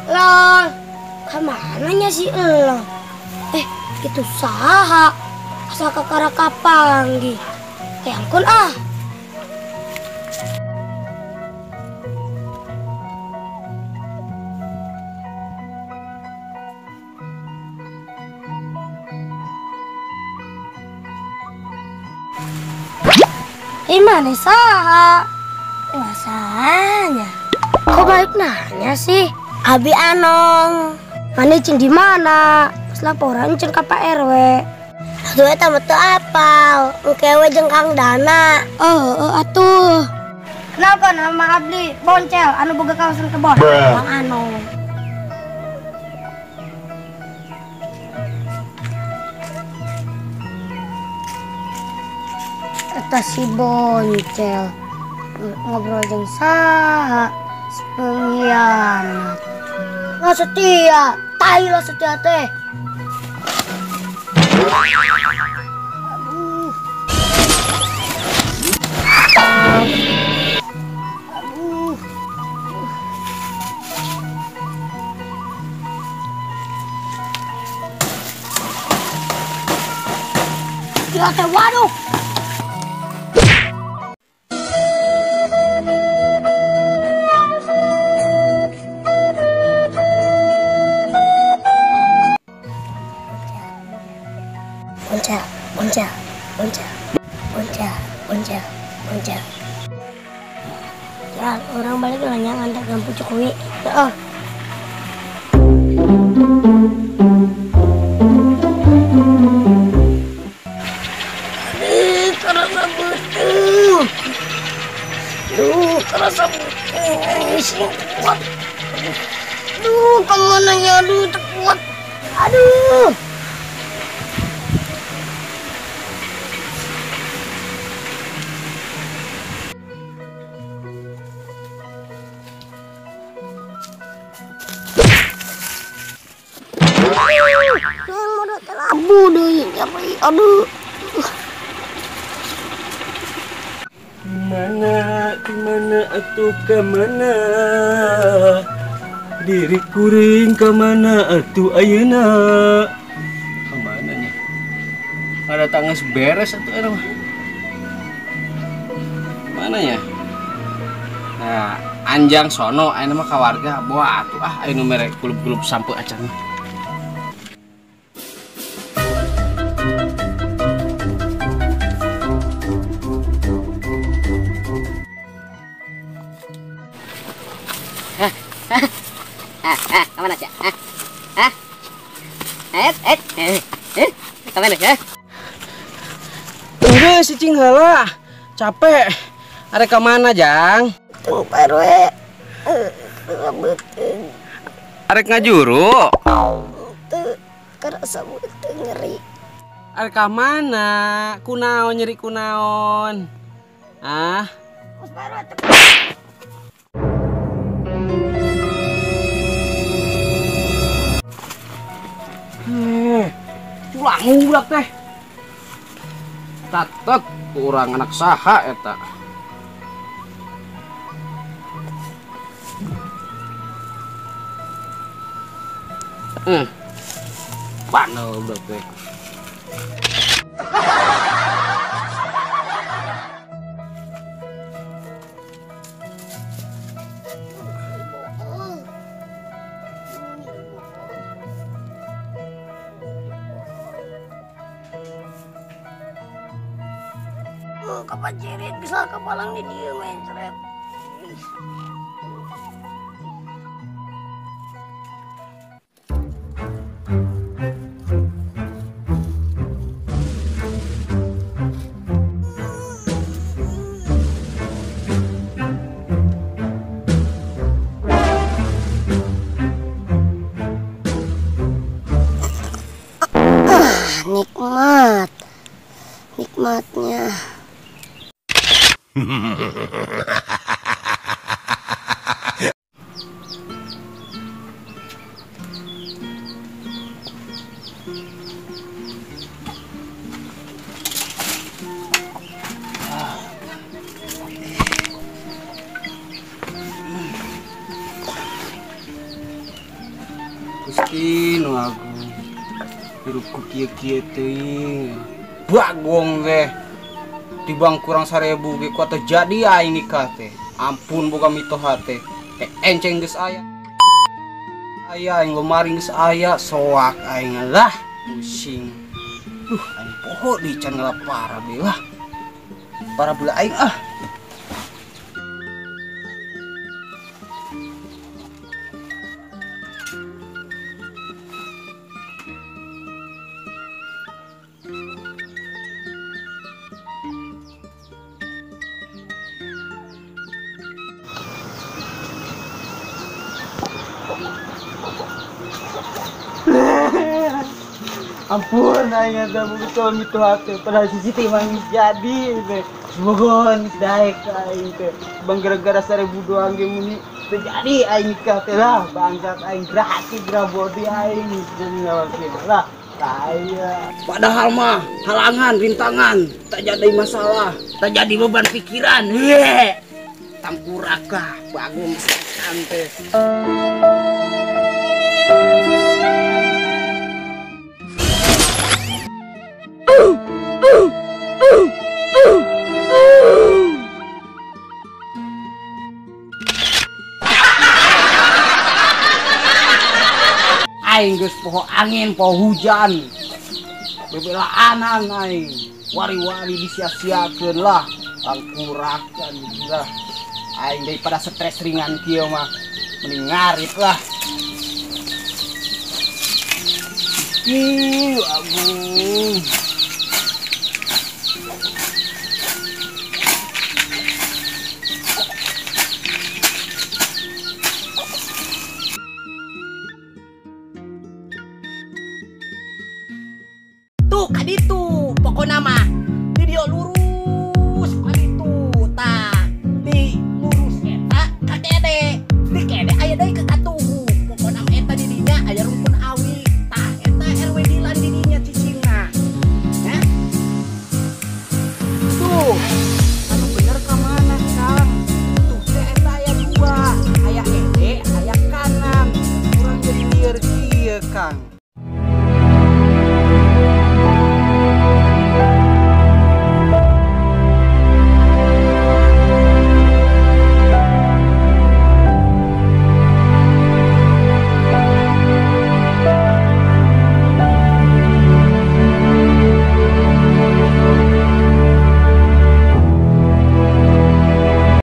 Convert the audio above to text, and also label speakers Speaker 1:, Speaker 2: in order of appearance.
Speaker 1: Lah, kemana sih elo? Itu saha? Asa kakara kapanggi. Angkun ah. Mana saha? Masanya. Kok balik nanya sih? Abi Anong. Mana cing di mana? Pas laporan cing ke Pak RW.
Speaker 2: Atuh eta mah teu apal. Engke we jeung Kang Dana.
Speaker 1: Oh, atuh. Kenapa nama abdi Boncel anu boga kawasan kebon? Kang Anong. Eta si Boncel ngobrol jeung saha? Pengkhianat.
Speaker 2: Nggak setia, tai lah setia teh.
Speaker 1: Aduh. Aduh. Gila teh, waduh.
Speaker 2: Boncel, boncel, boncel, boncel, boncel, boncel.
Speaker 1: Ya, orang balik nanya ngantar lampu Jokowi. Heeh.
Speaker 2: Aduh, kerasa betul. Duh, kerasa betul. Sing kuat. Duh, kemana ya? Aduh, terkuat. Aduh. Abu deh, aduh.
Speaker 3: Dimana atuh kemana? Diri kuring kemana atuh ayeuna? Kemana nya? Ada tangis beres atuh eta mah. Mana ya? Nah, anjang sono ayeuna mah ka warga bawa atuh ah aya nu mere kulub-kulub sampe acan mah.
Speaker 4: Kemana sih? Hah? Kemana sih?
Speaker 3: Enggak si cing heula, capek. Arek ka mana, Jang?
Speaker 2: Tuh Pak RW.
Speaker 3: Arek ngajuru.
Speaker 2: Tuh kerasa beuteung nyeri.
Speaker 3: Arek ka mana? Kunaon nyeri kunaon? Ah?
Speaker 2: Pak RW.
Speaker 3: Culang budak teh. Tatet kurang anak saha eta. Panel budak teh.
Speaker 1: Kapacirit bisa kapalang di dieu mencret. Nikmat, nikmatnya.
Speaker 3: Gusti nu agung. Hirupku kieu-kieu teuing. Bagong teh. Tibang kurang 1000 ge kuat teh jadi aing nikah teh. Ampun boga mitoha teh. Teh enceng geus aya. Aya aing lemari geus aya, soak aing lah pusing. Duh, aing poho di can ngalapar be lah. Para beula aing ah. Ampun, aing ada betul mitoha teh. Padahal si Siti mah geus jadi teh. Mohon daek aing teh. Bang gara-gara 1000 doang ge muni teu jadi aing nikah teh lah. Bangsat aing gratis grabodi aing jadi lah. Saya. Padahal mah halangan, rintangan tak jadi masalah, tak jadi beban pikiran. Heh. Tangkurak lah, bagong setan teh. Aing geus poho angin, poho hujan. Bebelaanan aing. Wari-wari disia-siakeun lah. Tangkurakan lah. Aing daripada stres ringan kieu mah mending ngarit lah. Ih, agung.